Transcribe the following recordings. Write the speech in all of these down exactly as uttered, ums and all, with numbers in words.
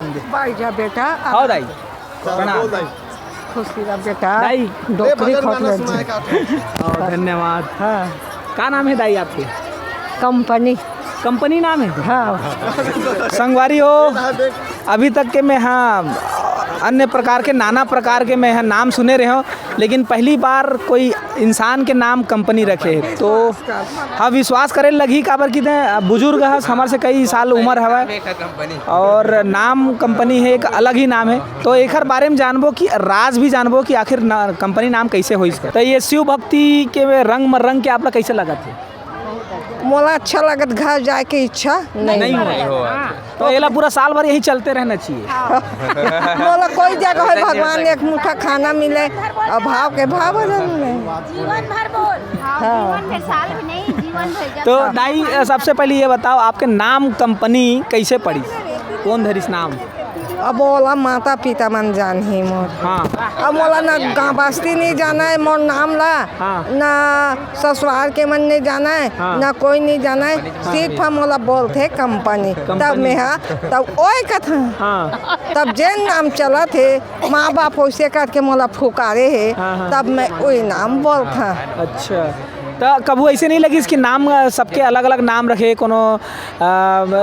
बाई जा बेटा। हाँ दाई, प्रणाम। खुशी रह बेटा। दाई। डोकरी खोट ले। हाँ, धन्यवाद। हाँ। का नाम है दाई आपके? कंपनी। कंपनी नाम है? हाँ। संगवारी हो, अभी तक के मैं, हाँ, अन्य प्रकार के, नाना प्रकार के मैं, हाँ, नाम सुने रहे हूँ, लेकिन पहली बार कोई इंसान के नाम कंपनी रखे। तो हाँ, विश्वास करे लगही, काबर कि दे, बुजुर्ग हस, हमर से कई साल उम्र हवय, और नाम कंपनी है, एक अलग ही नाम है। तो एकर बारे में जानबो कि राज भी जानबो कि आखिर ना, कंपनी नाम कैसे होइस। तो ये शिव भक्ति के रंग में रंग के आप ला कैसे लगत है? मोला अच्छा लगत, घर जाए के इच्छा नहीं। नहीं हो। तो एला पूरा साल भर यहीं चलते रहना चाहिए। मोला कोई जगह है, भगवान एक मुट्ठा खाना मिले और भाव के भाव भजन मिले। जीवन भर बोल। हाँ। जीवन भर, साल भी नहीं, जीवन भर जब तो दाई, सबसे पहले ये बताओ, आपके नाम कंपनी कैसे पड़ी, कौन धरिस नाम? अब ओला माता पिता मन जानही मोर। हाँ। अब मोला ना गाँव बस्ती नहीं जाना है मोर नाम ला, हाँ। ना ससुराल के मन नहीं जाना है, हाँ। ना कोई नहीं जाना है, हाँ। सिर्फ हम मोला बोलथे कंपनी। कंपनी। तब मैं, हाँ, तब ओए कथा। हाँ। तब जेन नाम चलत हे, माँ बाप वैसे करके मोला फुकारे हे, हाँ, हाँ। तब मैं वही नाम बोलथा। अच्छा, तो कभू ऐसे नहीं लगिस कि नाम, अ, सबके अलग-अलग नाम रखे, कोनो, अ,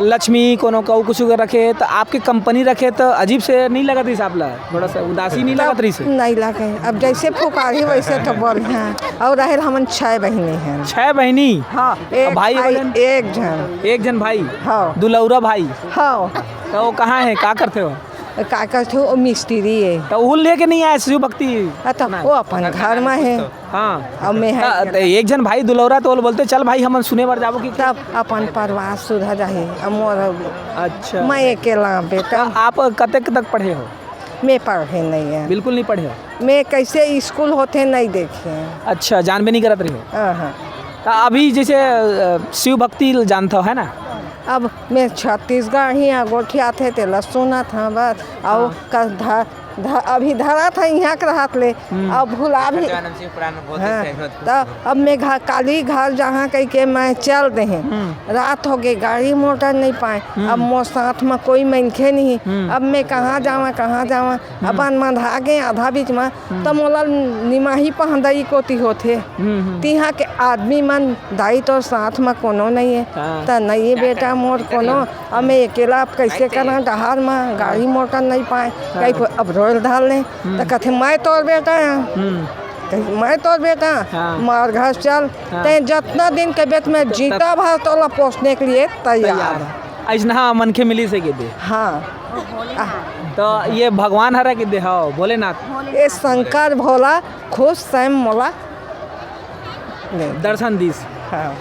लक्ष्मी, कोनो कऊ कुछ रखे, तो आपके कंपनी रखे, तो अजीब से नहीं लगत रहिस आप ला? थोड़ा सा उदासी नहीं तब लगत रहिस? नहीं लगे। अब जैसे फुकारी वैसे तो बोल, हाँ। और रहेल हमन छह बहिनी हैं। छह बहिनी? हाँ, एक भाई भाई, बहन? एक झन। एक झन भाई? हाँ। दुलौरा भाई? हाँ। तो वो कहाँ है, का करथे वो? का करथे, वो मिस्त्री है। तो वो लेके नहीं आए शिव भक्ति? हाँ, तो ना। वो अपन घर में है। हाँ। अब मैं है हाँ, तो एक झन भाई दुलौरा तो बोलथे, "चल भाई, हमन सुने बर जाबो," कि तब अपन परिवार सुधर जाही। अब मोर अच्छा। मैं अकेला बेटा। तो आप कतेक तक पढ़े हो? मैं पढ़े नहीं है। बिल्कुल नहीं पढ़े हो? मैं कैसे स्कूल होथे नहीं देखे। अच्छा, जानबे नहीं करत रहे हो? हाँ, हाँ। तो अभी जैसे, अ, शिव भक्ति जानत हो, है ना? अब मैं छत्तीसगढ़ ही गोठियाथे तेला सुनत हँव बस। अउ हाँ। का ध-, ध-, अभी धरत हे इहाँ के रहत ले, हम्म। अब भुला भी। हाँ, त अब मैं घर, काली घर जहाँ कहि के मैं चल देहे। हम्म। रात हो गे, गाड़ी मोटर नहीं पाए। हम्म। अब मोर साथ में कोई मनखे नहीं। हम्म। अब मैं कहाँ जावा, कहाँ जावा? हम्म। अपन मंधा गे आधा बीच में, हम्म। त मोला निमाही पहंदई कोती होथे। हम्म, हम्म। तिहाँ के आदमी मन, दाई तोर साथ म कोनो नइये। हाँ। त नइये बेटा मोर कोनो, अब मैं अकेला अब कइसे करँव, डहार म गाड़ी मोटर नइ पाए, हाँ। कहीं कोई अब रोल धार ले, हम्म। त कथे, "मैं तोर बेटा हँव।" हम्म। कही, "मैं तोर बेटा, हाँ। मोर घर चल, हाँ। तैं जतना दिन के बेत में जीता भर तोला पोसने के लिए तैयार।" तैयार। अइसनहा मनखे मिलिस हे गे दे। हाँ। त ये भगवान हरे गे दे, हाँ, भोलेनाथ। ये शंकर भोला खुद स्वयं मोला दर्शन दिस। हाँ।